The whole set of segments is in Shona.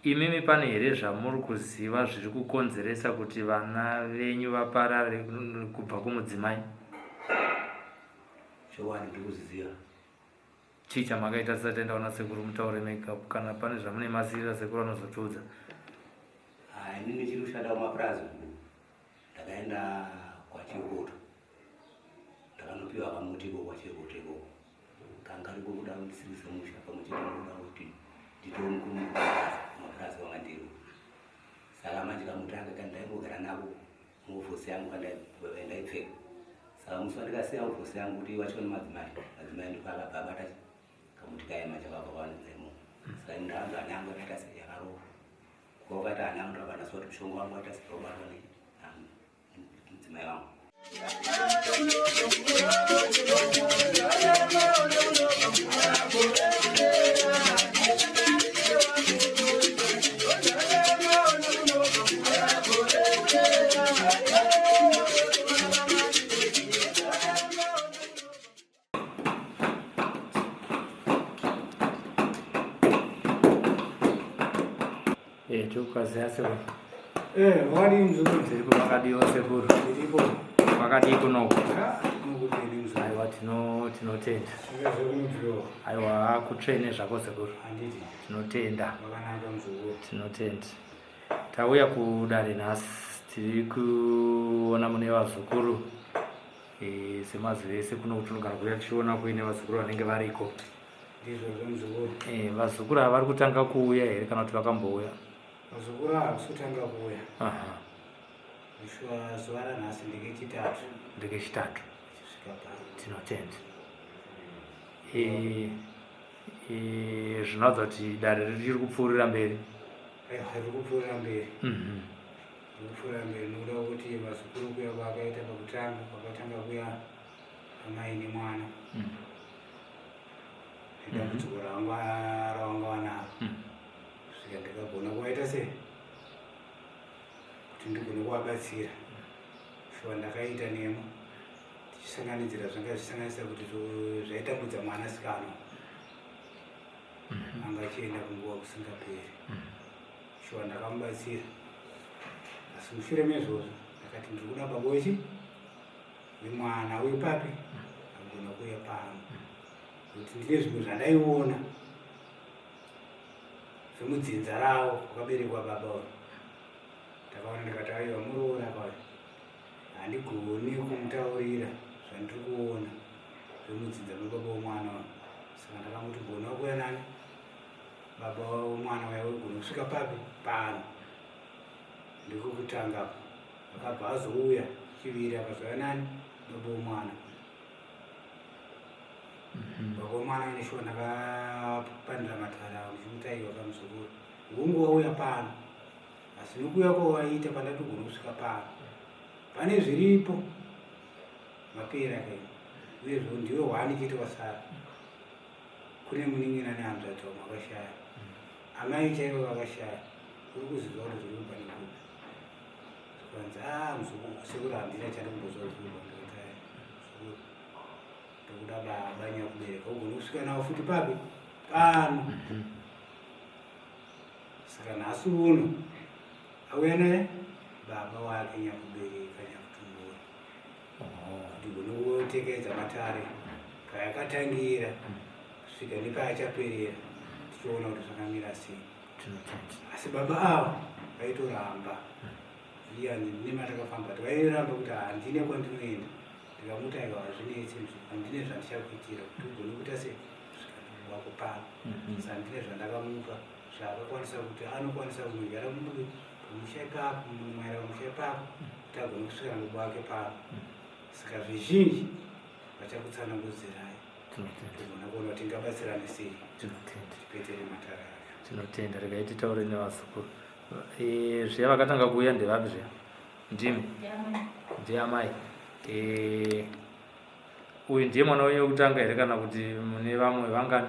Imimi pane here zvamuri kuziva zviri kukonzeresa kuti vana venyu vaparare kubva kumudzimai? Chokwadi ndiri kuziziva. Chii chamakaita tisati taenda kuna sekuru mutaure makeup kana pane zvamune masirira sekuru anozotiudza. Ah, ini ndichiri kushanda kumapurazi ndakaenda kwaChiroto ndakanopiwa kamuti iko kwaChiroto ikoko kanga kariko kuda kundisimbisa musha pamwe chete nekuda kuti nditewo mukuru mapurazi wanga ndiri saka manje kamuti aka kandaingogara nako muofisi yangu kandaipfeka saka musi wandikasiya ofisi yangu kuti iwacho nemadzimai madzimai ndipo akabva abata kamuti kaye manje akabva kawanidza imomo saka ndaanzwa hana yangu yakaita se yakarova kuva kwakaita hana yangu ndakabva ndasiwa kuti mushonga wangu waita seobatwa mudzimai wangu Eh, tikukaziya sekuru. Eh, wakadii mzukuru? Tiripo makadiwo sekuru. Tiripo. Makadii kunoko? Kunokudini mzukuru? Aiwa tino tinotenda. Zvika zvekunobviwa. Aiwa kutsvene zvako sekuru. Handiti. Tinotenda. Wakanaka mzukuru. Tinotenda. Tauya kudare nhasi tiri kuona mune vazukuru e, semazuva ese kuno kutinogara kuya tichiona kuine vazukuru vanenge variko. Ndizvozvo muzukuru. E, vazukuru ava vari kutanga kuuya here kana kuti vakambouya? Vazukuru ava havasi kutanga kuuya. Aha. Shuwa zuva ranhasi ndekechitatu. Ndekechitatu. Tichisvika pano. Tinotenda. E, e, zvinoratidza kuti dare richiri kupfuurira mberi. Aiwa riri kupfuurira mberi. Riri kupfuurira mberi nokuda kwekuti vazukuru kuya kwakaita pakutanga kwakatanga kuya amai nemwana. Nedambudziko ravanga ravanga vanaro. Kusvika ndikagona kuvaita sei kuti ndigone kuvabatsira. Shuwa ndakaita nemo tichisanganidzira zvanga zvichisanganisa kuti zvaitambudza mwanasikana anga achienda kunguva kusingaperi. Shuwa ndakamubatsira asi mushure mezvozvo ndakati ndiri kuda baba wechi wemwana uyu papi agona kuuya pano kuti ndine zvimwe zvandaiona zvemudzinza ravo kwakaberekwa baba uyu ndakaona ndikati aiwa muroora kauyu handigoni kumutaurira zvandiri kuona zvemudzinza mebaba womwana uyu saka ndakamuti gona kuuya nani baba womwana uya wegona kusvika papi pano ndiko kutanga apo akabva azouya chiviri akazouya nani baba womwana baba womwana ane shuwa ndakapandira matara ndichimuti aiwa kamuzukuru hungu wauya pano asi nokuuya kwawaita pandatogona kusvika pano pane zviripo mapera kai uyezve ndiwe hwani chete wasara kune munin'ina nehanzvadzi vamwe vakashaya amai chaivo vakashaya uri kuzviziva kuti zviri kubva nekupi zvikanzi a ah, muzukuru sekuru handina chandikumbozwa zviri kubva ndikuti muzukuru ndokuda baba nyakubereka ugone kusvika navo futi papi pano saka nhasi uno auya naye baba wake nyakubereka nyakutumbura ndigone kutekedza matare payakatangira kusvika nepayachaperera tichiona kuti zvakamira sei asi baba ava vaitoramba iyani nematakafamba ti vairamba kuti handine kwandinoenda ndikamuti aiwa hazvinetsi handine zvandichakuitira kuti ugone kuita sei kusvika wako pano mhm. sa handine zvandakamupa zvaakakwanisa kuti anokwanisa kunodyara mumbudu pamusha ipapo mumwaira pamusha ipapo kuti agone kusvika nababa wake pano saka zvizhinji vachakutsanangudzirai togona kuona kuti tingabatsirane sei tipetere matare acho tinotenda regai titaure nevazukuru e, zviya vakatanga kuuya ndevapi zviya ndimi ndiamai e, uyu ndiye mwana wenyu wekutanga here kana kuti mune vamwe vangani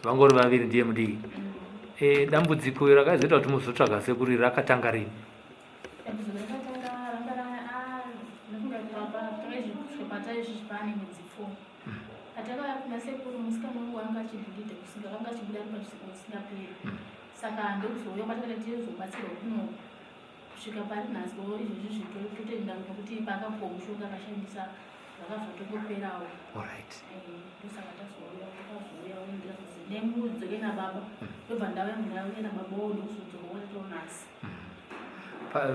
vangori vaviri ndiye mudiki mm. e, dambudziko iro rakazoita kuti muzotsvaga sekuru rakatanga rini patakauya kuna sekuru musikana wangu anga achibhilidha kusvika anga achibuda ari pazvikosi zvisingaperi. Saka ndokuzouya kwatakati tizobatsirwa kuno kusvika pari nhasi izvozvi totenda nekuti paakapuwa mushonga akashandisa zvakabva tongoperawo. Alright. Ndosaka tazouya, takazouya ndikazozi nemudzoke nababa, ndobva ndauya, ndauya nababa wo, ndokuzodzoka kwatatawo nhasi.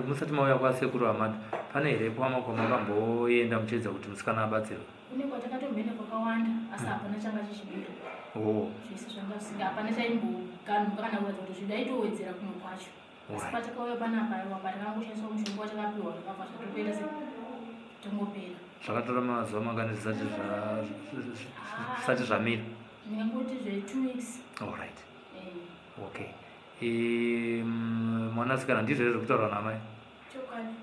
Musati mauya kwasekuru Amadu, pane here kwama kwamakamboenda muchiedza kuti musikana abatsirwe? Kune kwatakatombenda kwakawanda, asi hapana changa chichibuda. Zvese zvanga zvisinga, hapana chaimboganuka kana kuratidza kuti zvidaitowedzera kumwe kwacho. Asi patakauya panapa, aiwa, patakangoshandiswa mushonga watakapiwa, zvakabva zvatopera, setongopera. Zvakatora mazuva mangani zvisati zvamira? Ndingangoti zve2 weeks. Alright. Okay. Mwanasikana, ndizvo here zvekutaurwa namai? Chokwadi.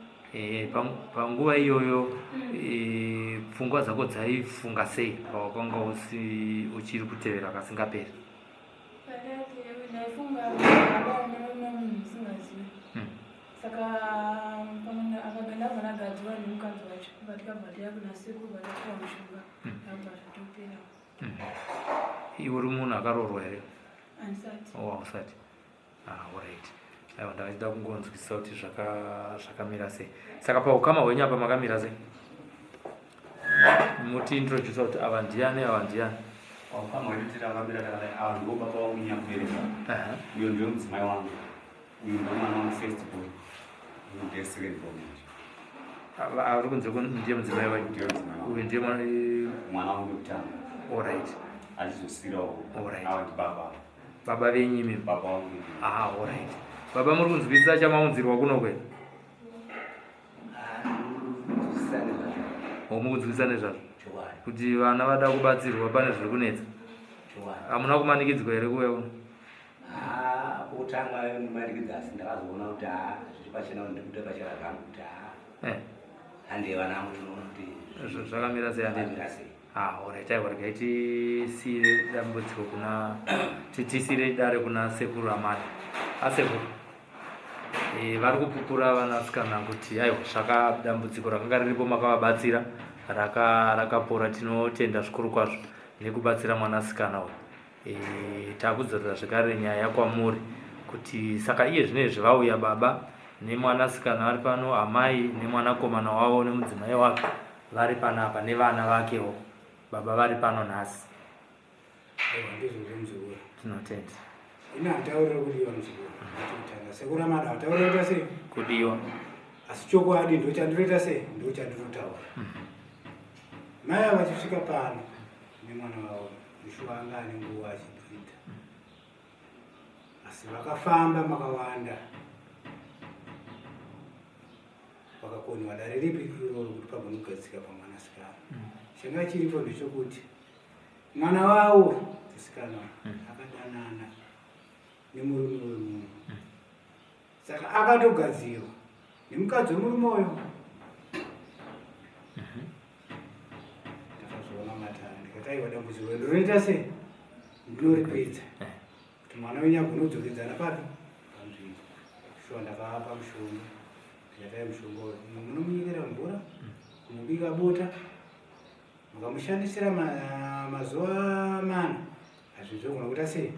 Panguva iyoyo, pfungwa dzako dzaifunga sei pawakanga uchiri kutevera kasingaperi? Ndaifunga baba nemunhu musingazivi. Saka pamwe akaganda ndagadzirwa nemukadzi wacho, vatikabva taya kuna sekuru, vatapiwa mushonga, ndabva zvatopera. Iwe uri munhu akaroorwa here? Handisati. Oh, hausati. Ah, alright. Aiwa, ndakachida kungonzwisisa kuti zvakamira sei. Saka paukama hwenyu apa makamira sei? Muti introduce kuti ava ndiani, ava ndiani. Paukama hwedu tirakamira takadai: ava ndiwo baba vangu nyakubereka. Uyo ndiwe mudzimai wangu, uyu ndiwo mwana wangu first born, uyu ndiye second born manje. Ari kunze ndiye mudzimai wenyu? Ndiye mudzimai wangu. Uyu ndiye mwana? Mwana wangu wekutanga. Achizosirawo. Ava ndibaba. Baba venyu imimi? Baba wangu. Ah, alright. Baba, muri kunzwisisa chamaunzirwa kuno kwe? Kunzwisisa. Mukunzwisisa nezvazvo? Chokwadi. Kuti vana vada kubatsirwa, pane zviri kunetsa? Chokwadi. Hamuna kumanikidzwa here kuuya kuno? Ah, kutanga manikidza, asi ndakazoona kuti ha, zviri pachena kuti ndikuita pachena zvangu kuti ha, handei vana vangu, tinoona kuti Zvakamira sei, handiti? Zvakamira sei. Ah, alright. Aiwa, regai tisiyire dambudziko kuna tisiyire dare kuna sekuru Amani. Asekuru, vari kupupura vanasikana kuti aiwa, zvaka dambudziko rakanga riripo makavabatsira, rakapora. Tinotenda zvikuru kwazvo nekubatsira mwanasikana uyu. Takudzorera zvekare nyaya kwamuri kuti saka iye zvinezvi vauya baba nemwanasikana vari pano, amai nemwanakomana wavo nemudzimai wake vari panapa nevana vakewo. Baba vari pano nhasi. Aiwa, ndizvo zvemuzukuru. Tinotenda. Ina hantaurire kudiwa, muzukuru. Ndachokutanga, sekuru Amada hataurire kuita sei? Kudiwa. Asi chokwadi ndo chandinoita sei, ndo chandinotaura. Mai ava vachisvika pano nemwana wavo, mushuwa anga ane nguva achipinda, asi vakafamba makawanda, vakakoniwa dare ripi iroro kuti pagone kugadzika pamwanasikana. Changa chiripo ndechekuti mwana wavo musikana akadanana nemurume wemunhu, saka akatogadzirwa nemukadzi wemurume uyo. Ndakazoona matara, ndikati aiwa, dambudziko ndinoita sei, ndinoripedza kuti mwana wenyu agone kudzokedzana papi, panzvimbo. Shuwa ndakavapa mushonga, ndikatai mushonga uyu mumwe munomunyikira mvura, kumubika bota, mukamushandisira mazuva 4, hazvinhu zvinogona kuita sei,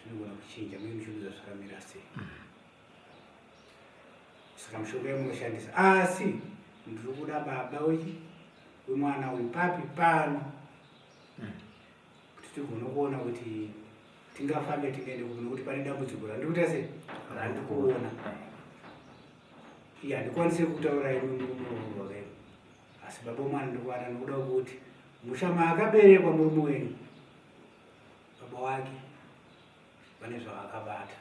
zvinogona kuchinja. Muye muchiudza zvakamira sei. Saka mushonga yamunoshandisa, asi ndiri kuda baba wechi wemwana uyu papi pano kuti tigone kuona kuti tingafambe, tingaende kupi, nokuti pane dambudziko randiri kuita sei, randiri kuona. Iye handikwanisi kutaura imi murume wakaima, asi baba mwana ndikuwana nokuda kuti musha maakaberekwa murume wenyu, baba wake vane zvavakabata,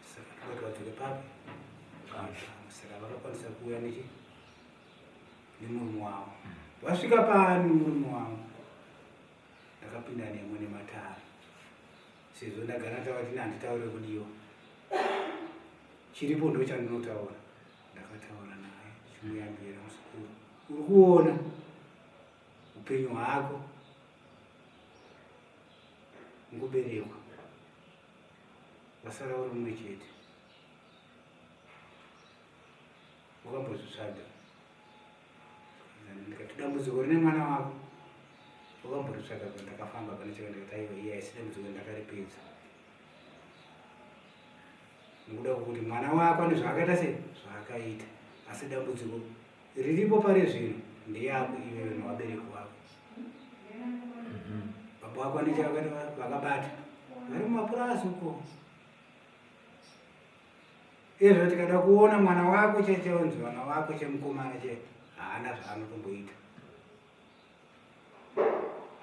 saka tobati vadzoke papi. Saka vakakwanisa kuuya nechi nemurume wavo. Vasvika pano nemurume wavo, ndakapinda nemo nematare, sezvo ndagara tavati handitaure kudiwa, chiripo ndo chandinotaura. Ndakataura naye ndichimuyambira, muzukuru, uri kuona upenyu hwako nguberekwa, wasara uri mumwe chete, wakambozvitsvaga. Ndikati dambudziko rine mwana wako. Wakamboritsvaga ndakafamba pane chaka ndikati aiwa iye haisi dambudziko ndakaripedza. Nekuda kwekuti mwana wako ane zvaakaita sei zvaakaita asi dambudziko riripo pari zvino ndeyako iwewe nevabereki wako. Baba wako ane chavakaita vakabata vari mumapurazi uko. Izvo tikada kuona mwana wako checheonzi mwana wako chemukomana che haana zvaanotomboita.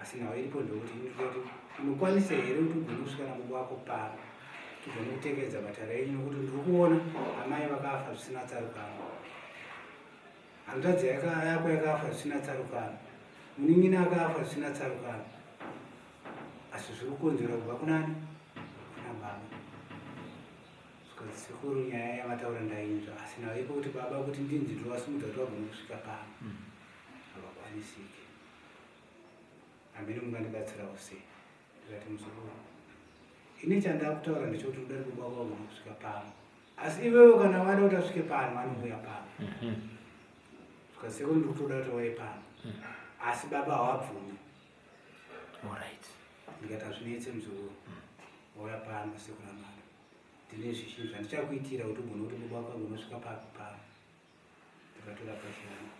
Asi nhau iripo ndekuti inototi unokwanisa here kuti ugone kusvika nababa wako pano tigone kutekedza matare enyu nekuti ndiri kuona amai vakafa zvisina tsarukano hanzvadzi yako yakafa zvisina tsarukano munin'ina akafa zvisina tsarukano asi zviri kukonzera kubva kunani kuna baba zvikanzi sekuru nyaya yamataura ndainzwa asi nhau iripo kuti baba kuti ndinzi ndinovasimudza kuti vagone kusvika pano havakwanisiki hamene mungandibatsirawo sei ndikati muzukuru ini chandakutaura ndechekuti uda kuti baba vagone kusvika pano asi iwewe kana wada kuti asvike pano vanouya pano zvikanzi sekuru ndiri kutoda kuti vauye pano asi baba havabvumi Alright. Ndikati hazvinetse muzukuru. Wauya pano sekuru amana. Ndine zvizhinji zvandichakuitira kuti ugone kuti baba wako agonosvika papi pano. Ndikatora brush yangu.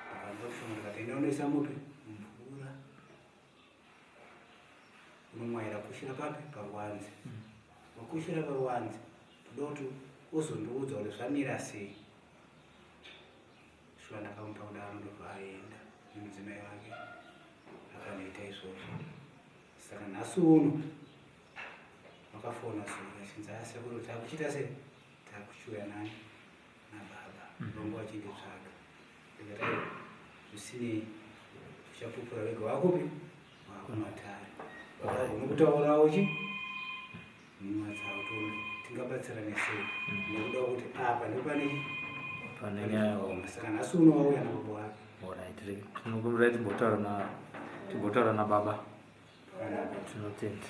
Ndakamupa mushonga ndikati enda unoisa mupi? Mumvura. Unomwaira kushira papi? Paruwanze. Wakushira paruwanze. Ndoda kuti uzondiudza kuti zvamira sei. Shuwa ndakamupa kudaro ndobva aenda nemudzimai wake akanoita izvozvo. Saka nhasi uno vakafona zuro vachinzi asekuru takuchiita sei takuchiuya nani nababa vanga vachinditsvaga ndikati aiwa zvisinei uchapupura wega wakupi wakumatare vakagona kutaurawo chi Nhumwa dzavo tione tingabatsirane sei nekuda kuti apa ndopane pane nyaya hombe. Saka nhasi uno wauya nababa wake. Alright, tinokumbira timbotaura na timbotaura nababa. Tinotenda.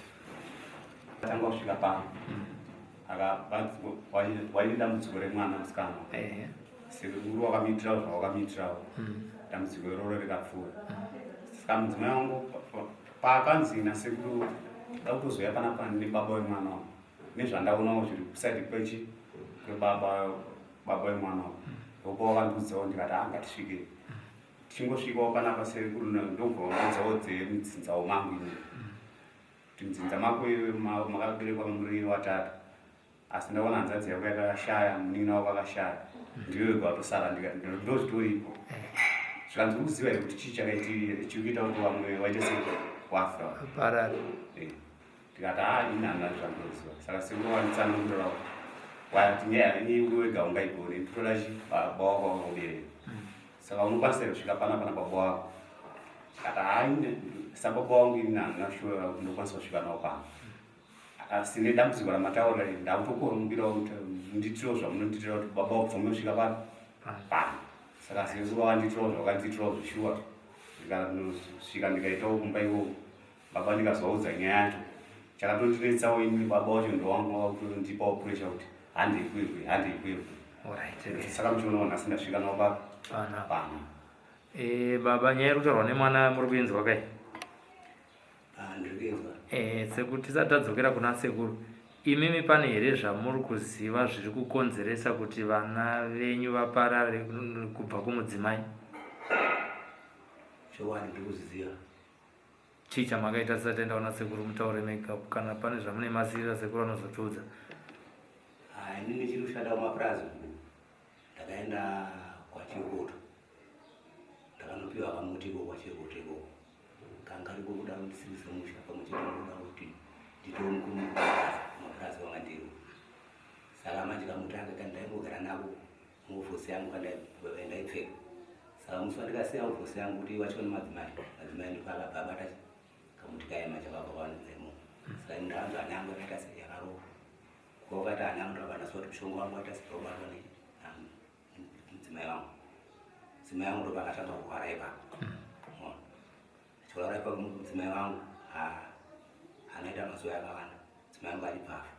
Tanga kusvika pano waine dambudziko remwana musikana sekuru wakamuitirawo zvawakamuitirawo dambudziko iroro rikapfuura saka mudzimai wangu Paakanzi nasekuru da kutozouya panapa nebaba wemwana wangu nezvandaonawo zviri kusaidi kwechi kwebaba baba wemwana wangu ndopa wakandiudzawo ndikati ah ngatisvike tichingosvikawo panapa sekuru ndobva vandiudzawo dzemudzinzawo mangu ini kuti mudzinza mako iwe makaberekwa muri watatu asi ndaona hanzvadzi yako yakashaya munin'ina wako akashaya ndiwe wega watosara ndozvitoripo zvikanzi uri kuziva here kuti chii chakaiti chiri kuita kuti vamwe vaite se wafa parari eh, ndikati haa ini handina zvandinoziva saka sekuru wanditsanangurirawo wati nyaya ini wega ungaigone nditoda chi baba wako wakakubereka saka unokwanisa here kusvika pana pana baba wako ndikati haa sababa wangu ini handina shuwa kuti ndokwanisa kusvika nawo pano Asi nedambudziko ramataura iri ndakutokurumbirawo kuti mundiitirewo zvamunondiitira kuti baba vabvume kusvika pano pano. Saka sekuru vakandiitirawo zvavakandiitirawo zveshuwa ndikasvika ndikaitawo kumba ikoko baba ndikazovaudza nyaya yacho chakatondinetsawo ini baba wacho ndowangu vakutondipawo pressure kuti handei kwekwe handei kwekwe. Saka muchionawo nhasi ndasvika nawo pano pano. Eh, baba nyaya iri kutaurwa nemwana muri kuinzwa kai? Ah, ndiri kuinzwa. Eh, sekuru tisati tadzokera kuna sekuru imimi pane here zvamuri kuziva zviri kukonzeresa kuti vana venyu vaparare kubva kumudzimai? Chokwadi ndiri kuzviziva. Chii chamakaita tisati taenda kuna sekuru mutaure mega kana pane zvamune masirira sekuru vanozotiudza. Ah, ini ndichiri kushanda kumapurazi ndakaenda kwaChiroto ndakanopiwa kamuti iko kwaChiroto ikoko Kanga kariko kuda kundisimbisa musha pamwe chete nekuda kuti nditewo mukuru mapurazi wanga ndiri. Saka manje kamuti aka kandaingogara nako muofisi yangu kandaipfeka. Saka musi wandikasiya ofisi yangu kuti iwachwe nemadzimai, madzimai ndipo akabva abata kamuti kaye manje akabva kawanidza imomo. Saka ndakanzwa hana yangu yakaita seyakarohwa. Kuva kwakaita hana yangu ndakabva ndaziva kuti mushonga wangu waita sewabatwa mudzimai wangu. Mudzimai wangu ndopakatanga kurwara ipapo. Achikurwara ipapo mudzimai wangu anoita mazuva akawanda mudzimai wangu achibva afa.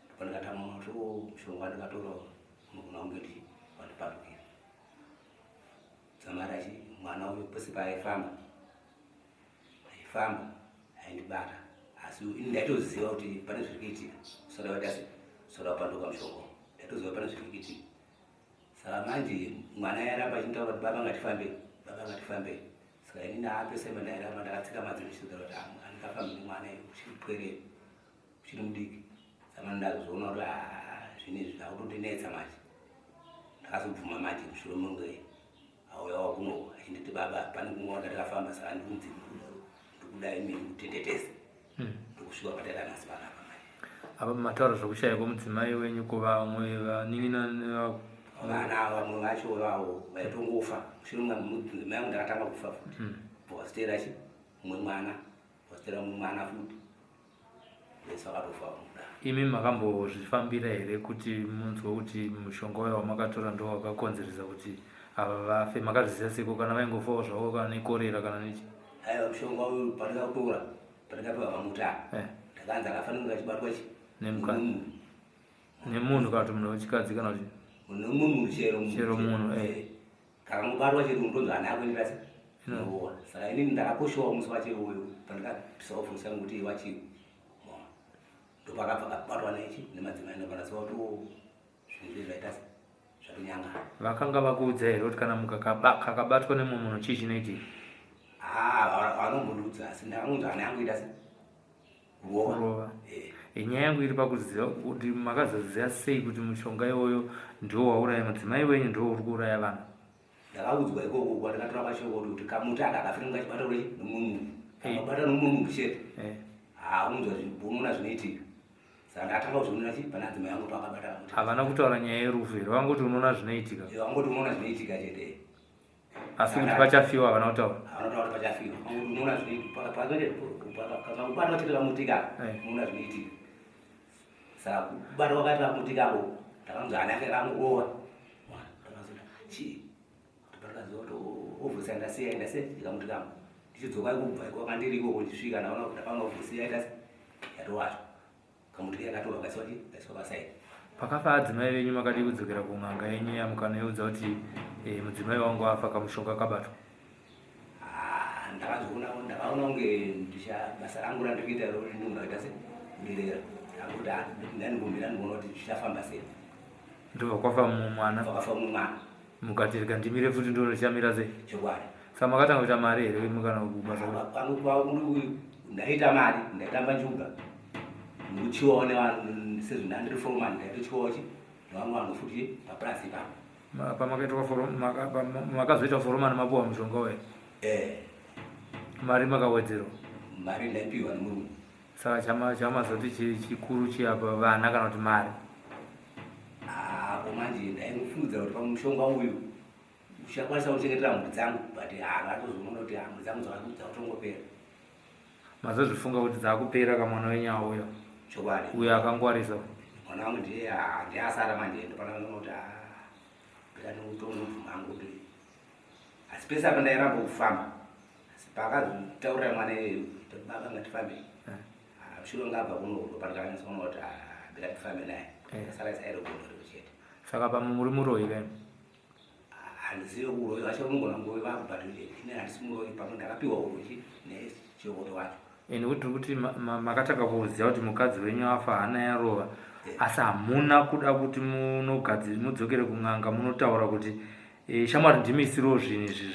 Ndopandakatanga kuti oh, mushonga wandikatora unogona kunge ndi wandipandukira. Dzamara mwana uyu pese paaifamba Ndichifamba aindibata asi ini ndaitoziva kuti pane zviri kuitika usada waita se usada wapanduka mushoko ndaitoziva pane zviri kuitika saka manje mwana airamba achinitaura kuti baba ngatifambe baba ngatifambe saka ini naapese mandairamba ndakatsika madziro ndichitotaura kuti ah, andingafambi nemwana uchiri pwere uchiri mudiki saka ndazoona kuti ah, zvinhu izvi zvakutondinetsa manje ndakazobvuma manje mushure menge auya wakuno achinditi baba pane kumwe wandakafamba saka ndikunzi ndikuda imi ndikutentetese hmm. ndikusvika kwataita nhasi panapa manje apa mataura zvekushaya kwemudzimai wenyu ko vamwe vanin'ina vana vamwe vacho vavo vaitongofa mushure mudzimai wangu ndakatanga kufa futi hmm. bvakaziteera chi mumwe mwana vaziteera mumwe mwana futi vese vakatofa muda imi makambozvifambira here kuti munzwe kuti mushonga uyo wamakatora ndo wakakonzeresa kuti ava vafe makazviziva seko kana vaingofawo zvavo kana nekorera kana nechi aiwa mushonga uyu pandakatora pandakapiwa mamuta eh. ndakanzi akafanira kunge achibatwa chi nemukadzi nemunhu kana kuti munhu wechikadzi kana kuti nemumwe munhu chero chero munhu eh. eh. Kakangobatwa chero unotonzi hana yako inoita se inorowa saka inini ndakakoshewa musi wacho iwoyo pandikapisawo pfungwa yangu kuti wachiwo ndopakabva kabatwa nechi nemadzimai ndopanaziva kuti o zvinhu zve zvaita se zvatonyangana vakanga vakuudza here kuti kana mukakabatwa nemumwe munhu chii chinoitika ah, vanombondiudza asi ndakangonzi hana yangu ita se kurova eh. eh, nyaya yangu iri pakuziva kuti makazoziva sei kuti mushonga iwoyo ndiwo wauraya mudzimai wenyu ndiwo uri kuuraya vanhu ndakaudzwa ikoko kwandakatora mashoko kuti kamuti aka akafanira kunge achibata uri nomumwe munhu eh. akabata nomumwe munhu chete haunzwa unoona zvinoitika saka ndakatanga kuzvionera chi pana adzimai yangu paakabata havana kutaura nyaya yerufu here vangoti unoona zvinoitika vangoti unoona zvinoitika chete asi kuti pachafiwa havana kutaura havana kutaura kuti pachafiwa unoona zvinoitika chete kamutika eh. unoona zvinoitika saka kubata kwakaita kamutika ako ndakanzi hana yake kamurova ndakazoti chii ndakaziva kuti ovhusi yandasiya enda se ikamuti kangu ndichidzoka ikubva kwakandiri ikoko ndichisvika ndaona kuti ndapanga ovhusi yaita se yatowacho Kamuti kakatorwa kaiswa chi kaiswa paside. Pakafa adzimai venyu makadii kudzokera kun'anga yenyu yamukanoiudza kuti eh, mudzimai wangu afa kamushonga kabatwa? Ah, ndakazoona ndakaona kunge ndisha basa rangu randiri kuita iro ndinoda kuita se kuderera. Ndakuti ah, ndanimbomira ndikuona kuti zvichafamba sei. Ndobva kwafa mumwe mwana. Kwakafa mumwe mwana. Mukati rega ndimire futi ndoona zvichamira sei. Chokwadi. Saka makatanga kuita mari here imi kana kubasa? Kwangu kwangu ndaita mari ndaitamba njuga. Ndikuchiwawo nevanhu sezvo ndandiri foreman ndaitochiwawo chi nevamwe vanhu futi papurazi ipapo. Pamakaitwa makazoita foreman mapuwa mushonga uye? Eh. Mari makawedzerwa? Mari ndaipiwa nemurungu. Saka chama chamazoti chikuru chiapa vana kana kuti mari? Apo manje ndaingofungidzira kuti pamushonga uyu uchakwanisa kuchengetera mhuri dzangu but havatozoona kuti mhuri dzangu dzakutongopera. Mazozvifunga kuti dzakupera kamwana wenyu auya? Chokwadi. Uyo akangwarisa. Mwana wangu ndiye ndiye asara manje ndopana kuti pera nekutonobvuma hangu kuti asi pese apa ndairamba kufamba asi paakazotaurira mwana iyeyo baba ngatifambe eh. ah, mushure ngabva kuno pandakanyatsa kuona kuti ah, ngatifambe naye eh. sara isairogona riko chete saka pamwe muri muroyi kaini ah, handizive uroyi wacho unogona kunge vako but ini handisi muroyi pamwe ndakapiwa uroyi nechirokoto wacho ini kuti kuti makatanga kuziva kuti mukadzi wenyu afa hana yarova eh. asi hamuna kuda kuti munogadzi mudzokere kun'anga munotaura kuti e, shamwari ndimisirewo zvinhu izvi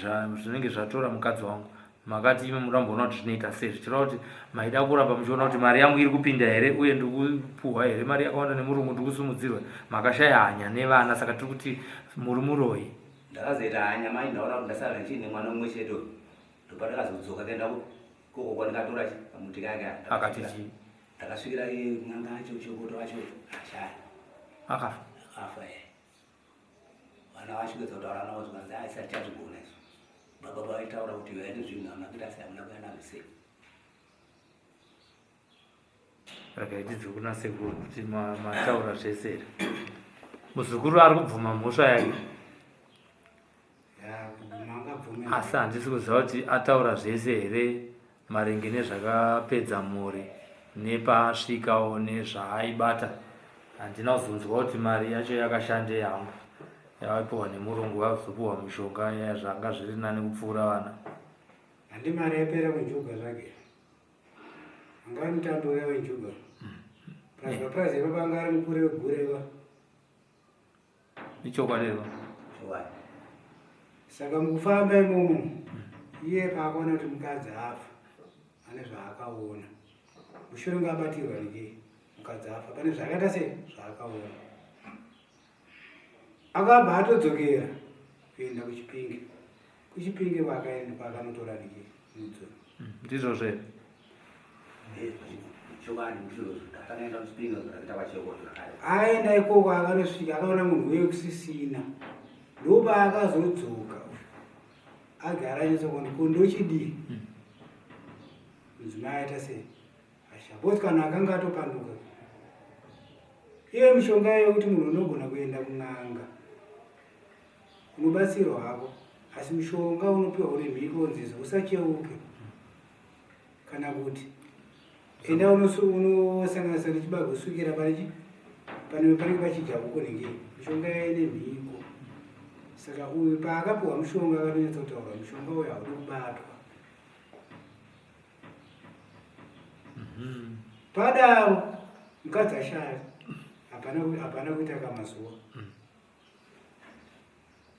zvinenge zvatora mukadzi wangu makati imi muramboona kuti zvinoita sei zvichireva kuti maida kuramba muchiona kuti mari yangu iri kupinda here uye ndikupuhwa here mari yakawanda nemurungu ndikusumudzirwa makashaya hanya nevana saka tiri kuti muri muroyi ndakazoita hanya mai ndaona kuti ndasara ndichiine mwana mumwe chete uyu ndopandakazodzoka kuenda koko kwandikatora kamuti kake akati chii ndakasvikira n'anga acho chokoto acho ashaya akafa akafa e vana vacho kuedza kutaura navo zvikanzi aisi atichazvigona izvo baba vaitaura kuti vaine zvinhu hamuna kuita sei hamuna kuya nazvo sei regai tidzi kuna sekuru kuti mataura zvese here muzukuru ari kubvuma mhosva yake asi handisi kuziva kuti ataura zvese here maringe nezvakapedza mhuri nepaasvikawo nezvaaibata handina kuzonzwa kuti mari yacho yakashandei hangu yavaipiwa nemurungu vazopiwa mushonga zvanga zviri nani kupfuura vana handi mari yapera kunjuga zvake. Anga ari mutambi uya wenjuga. Plus papurazi ipapa anga ari mukuru wegurewa. Ichokwadi here? Chokwadi. Saka mukufamba imomo iye paakaona kuti mukadzi afa ane zvaakaona. Mushure kunge abatirwa nechii mukadzi afa pane zvaakaita sei zvaakaona. Akabva atodzokera kuenda kuChipinge. KuChipinge kwaakaenda kwaakanotora nechii mudzoro. Ndizvo zve. Chokwadi ndizvozvo. Takanoenda kuChipinge zvakaita kwacheko zvakare. Aenda ikoko akanosvika akaona munhu uye kusisina. Ndopaakazodzoka agara anyatsokuona ko ndochidii. Mudzimai aita sei? Asha. Because kana akanga atopanduka. Iye mishonga yekuti munhu unogona kuenda kun'anga unobatsirwa hako asi mushonga unopiwa une mhiko unzizo usacheuke kana kuti enda unosanganisa nechibago usukira pane panenge pachidya huku nenge mishonga yaine mhiko saka uyu paakapiwa mushonga akatonyatsotaura mushonga uyu haudi kubatwa Padaro mukadzi ashaya hapana kuita kamazuva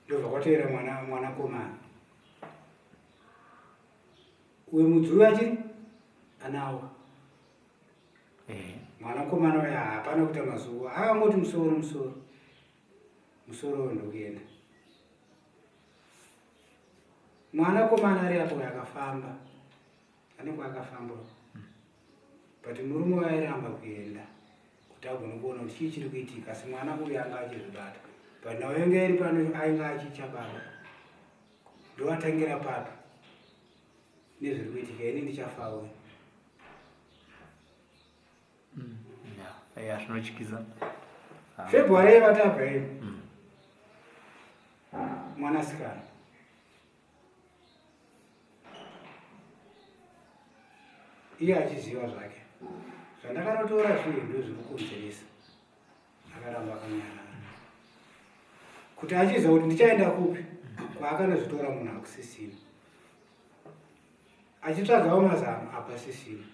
ndobva kwateera mwana mwanakomana uyu mudzi uyu achiri anawo mwanakomana uyu hapana kuita mazuva akangoti musoro musoro musoro uyu ndokuenda Mwanakomana ari apo akafamba ane kwaakafamba but murume uyo airamba kuenda kuti agone kuona kuti chii chiri kuitika asi mwana uyu anga achizvibata but nhau yange iri pano ainge achicha baba ndoatangira papi nezviri kuitika ini ndichafawo Ya, zvinotyisa. February yevatabva iyo mwanasikana iye achiziva zvake zvandakanotora zviye ndo zviri kukonzeresa akaramba akanyarara kuti achiziva kuti ndichaenda kupi kwaakanozvitora munhu akusisina achitsvagawo mazano apasisina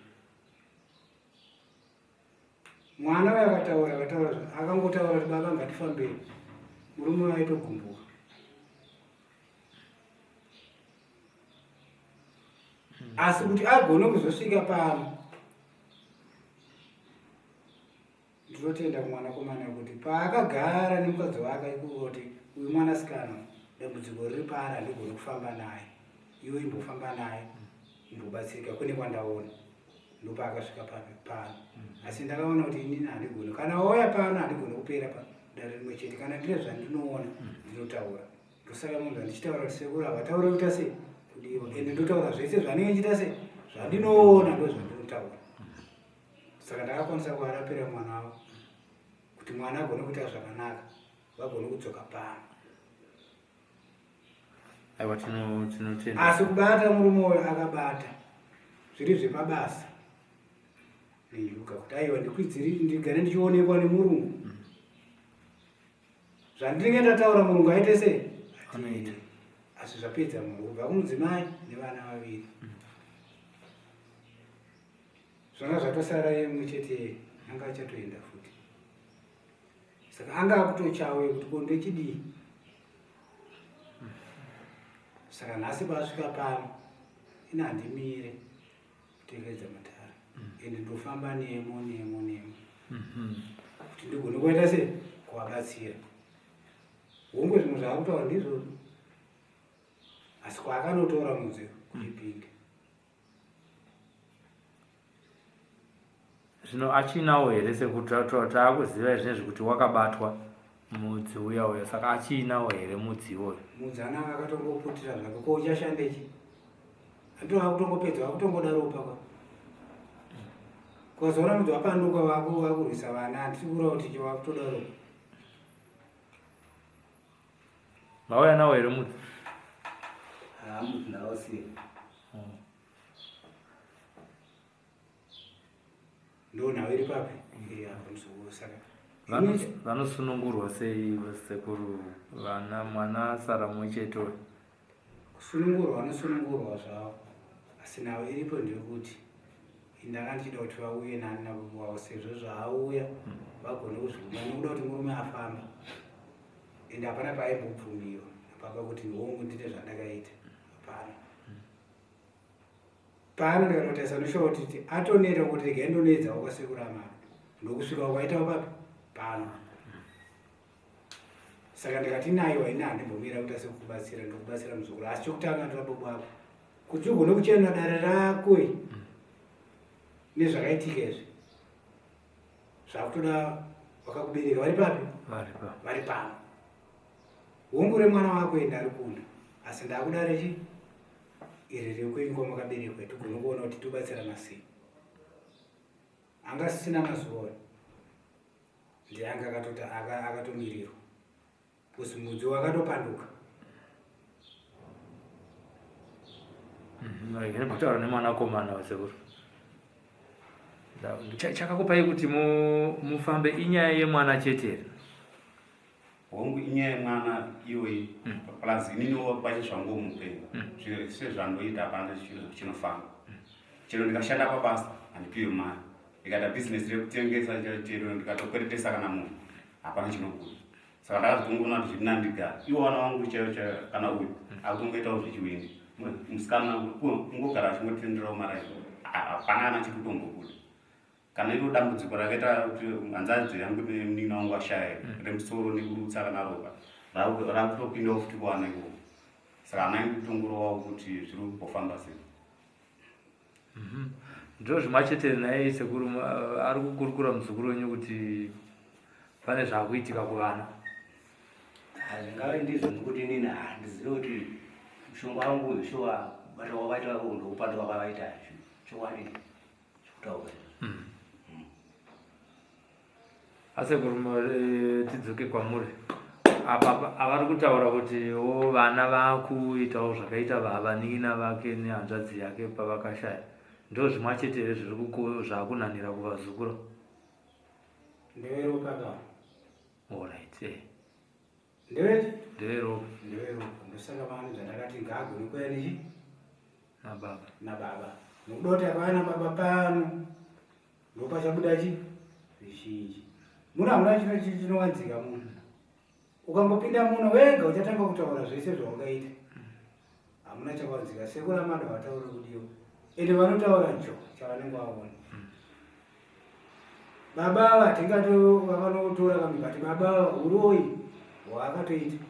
Mwana uyo akataura akataura akangotaura kuti baba ngatifambei, murume uyo aitogumbuka. Asi kuti agone kuzosvika pano, ndinotenda kumwanakomana kuti paakagara nemukadzi wake kuti uyu mwanasikana dambudziko riri paari handigoni kufamba naye, iwe imbofamba naye imbobatsirika kune kwandaona. Ndopaakasvika papi pano asi ndakaona kuti inini handigoni kana wauya pano handigoni kupera padare rimwe chete kana ndine zvandinoona ndinotaura ndosaka munhu andichitaura kuti sekuru havataure kuita sei kudiwa ende ndotaura zvese zvanenge ndichiita sei zvandinoona ndo zvandinotaura saka ndakakwanisa kuvarapira mwana wavo kuti mwana agone kuita zvakanaka vagone kudzoka pano Aiwa tinotenda. Asi kubata murume uyo akabata zviri zvepabasa neyuka kuti aiwa ndikwidziri ndigare ndichionekwa nemurungu zvandinenge ndataura murungu aite sei Anoita. asi zvapedza munhu kubva kumudzimai nevana vaviri zvanga zvatosara imwe chete anga achatoenda futi saka anga akutochawe kuti ko ndechidii saka nhasi paasvika pano ini handimire kutevedza matare ende ndofamba nemo nemo nemo kuti ndigone kuita sei kuvabatsira hongu zvimwe zvaakutaura ndizvozvo asi kwaakanotora mudzi kuchipinge Zvino achinawo here sekuti taakuziva izvinezvi kuti wakabatwa mudzi uya uya saka achiinawo here mudzi iwoyo? Mudzi ananga akatongoputira zvake ko uchashandechi atova kutongopedza wakutongoda ropa kwa kwazoona mudzi wapanduka wakurwisa vana handisi kura kuti wakutoda ropa. Mauya nawo here mudzi? Haa mudzi ndakausiya. Ndonhau iri papi? Iri apa muzukuru saka. Vanosunungurwa sei sekuru vana mwana asara mumwe chete uyu? Kusunungurwa vanosunungurwa zvavo asi nhau iripo ndeyekuti Ndanga ndichida kuti vauye nani nababa wavo sezvo zvaauya vagone kuzviuma nekuda kuti murume afamba ende hapana paaimbobvumiwa nababa kuti hongu ndine zvandakaita hapana. Pano ndikatotarisa ndoshuwa kuti atoneta kuti regai ndonetsawo kwasekuru amana ndokusvika kwaitawo papi pano. Saka ndikati naiwa ini handimbomira kuita sekukubatsira ndokubatsira muzukuru asi chokutanga ndoda baba wako kuti ugone kuchena dare rako nezvakaitika izvi zvakutoda vakakubereka vari papi vari pano hongu remwana wako ende ari kunda asi ndakuda rechi iri rekwenyu kwamakaberekwa tigone kuona kuti tobatsirana sei anga asisina mazuva ndiye anga akatomirirwa kuzi mudzi wakatopanduka. Regai kutaura nemwanakomana wasekuru. Chakakupai kuti mufambe inyaya yemwana chete here? Hongu, inyaya yemwana iyoyi plus ininiwo pache zvangu mupenyu sezvandoita hapana chinofamba. Chero ndikashanda pabasa handipiwe mari, ndikaita bhizinesi rekutengesa chero ndikatokweretesa kana munhu hapana chinobuda. Saka ndakazotongoona kuti zviri nani ndigare iwo vana vangu chaivo chaivo kana uyu akutongoitawo zvechiwindi musikana kungogara achingotenderawo mara hapana kana chiri kutombobuda. Kana iro dambudziko rakaita kuti hanzvadzi yangu nemunin'ina wangu ashaya remusoro nekurutsa kana ropa rakutopindawo futi kuwana ikoko. Saka ana yangu kutongorowawo kuti zviri kumbofamba sei. Ndizvo zvimwe chete naye sekuru ari kukurukura muzukuru wenyu kuti pane zvakuitika kuvana. Hazvingave ndizvo nekuti inini handizive kuti mushonga wangu uyu shuwa kubata kwakaita ndokupanduka kwakaita chokwadi chikutaurwa. Asekuru tidzoke kwamuri apa avari kutaura kuti wo vana vakuitawo zvakaita vanin'ina vake nehanzvadzi yake pavakashaya ndo zvimwe chete here zviri zvakunanira kuvazukuru? Ndeveropa ka. Alright, eh. Ndevechi? Ndeveropa. Ndeveropa. Ndosaka vana zvandakati ngaagone kuya nechi? Nababa. Nababa. Nokuda kuti akauya nababa pano ndopachabuda chi zvizhinji. Muno hamuna chino chinowanzika muno. Ukangopinda muno wega uchatanga kutaura zvese zvawakaita. Hamuna chakawanzika. Sekuru Amado havatauri kudiwa. Ende vanotaura njo chavanenge vaona. Baba ava tingato vakanotora kamwe but baba ava uroyi hwaakatoita.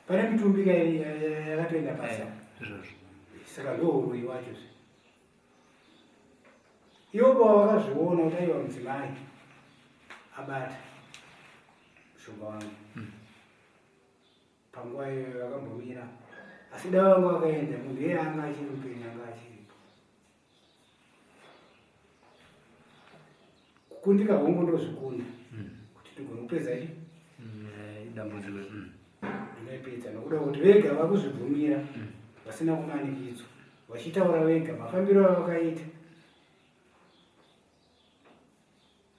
Pane mitumbi yakatoenda pasi. Izvozvo. Saka ndo uroyi wacho zve. Ivo pavakazviona kuti aiwa mudzimai abata mushonga wangu. Panguva iyoyo vakambomira asi dai vanga vakaenda munhu iye anga achiri mupenyu anga achiripo. Kukundika hongu ndozvikunda kuti tigone kupedza chi Dambudziko. Ndinoipedza nokuda kuti vega vakuzvibvumira vasina kumanikidzwa vachitaura vega mafambiro avakaita.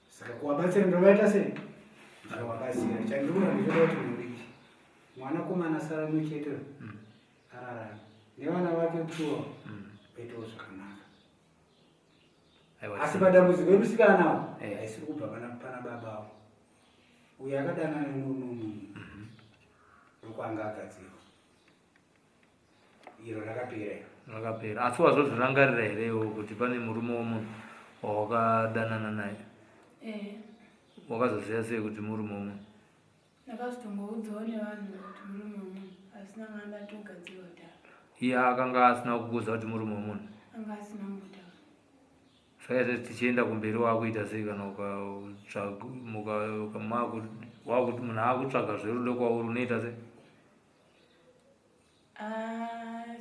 Saka kuvabatsira ndovaita sei? Ndinovabatsira. Chandiri kuda ndinoda kuti mhuri iyi mwanakomana sara mumwe chete ararame nevana vake tuwa vaitewo zvakanaka. Asi padambudziko remusikana haisiri kubva pana baba avo. Uyo akadanana nemurume munhu ndokwanga agadzirwa. Iro rakapera iro. Rakapera. Asi wazozvirangarira here iwe kuti pane murume womunhu wawakadanana naye? Wakazoziva sei kuti murume womunhu? Ndakazotongoudzawo nevanhu kuti murume womunhu asi ndanga ndatogadzirwa kudhara. Iye akanga asina kukuudza kuti murume womunhu? Anga asina kumbotaura. Saka izvezvi tichienda kumberi wakuita sei kana wakuti munhu akutsvaga zverudo kwauri unoita sei?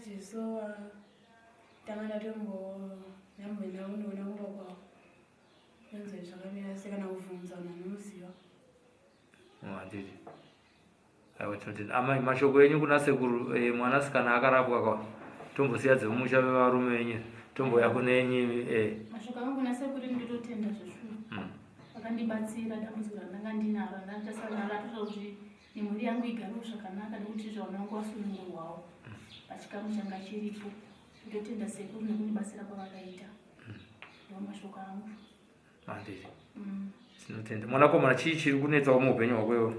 Zviso tanga ndatombo ndamboenda kundoona kumba kwavo. Ndonzwa zvakamira sei kana kubvunza munhu anomuziva. Handiti. Aiwa tinotenda. Amai mashoko enyu kuna sekuru mwanasikana akarapwa kwa tombosiya dzemumusha vevarume venyu tombouya kune enyu. Mashoko angu kuna sekuru ndinotenda zveshuwa. Vakandibatsira dambudziko randanga ndinaro randanga naro ratoita kuti nemhuri yangu igarewo zvakanaka nekuti zvavana vangu vasunungurwawo pachikamu changa chiripo. Ndotenda sekuru nekundibatsira kwavakaita. Ndiwo mashoko angu. Handiti. Tinotenda. Mwanakomana chii chiri kunetsawo muupenyu hwako iwe?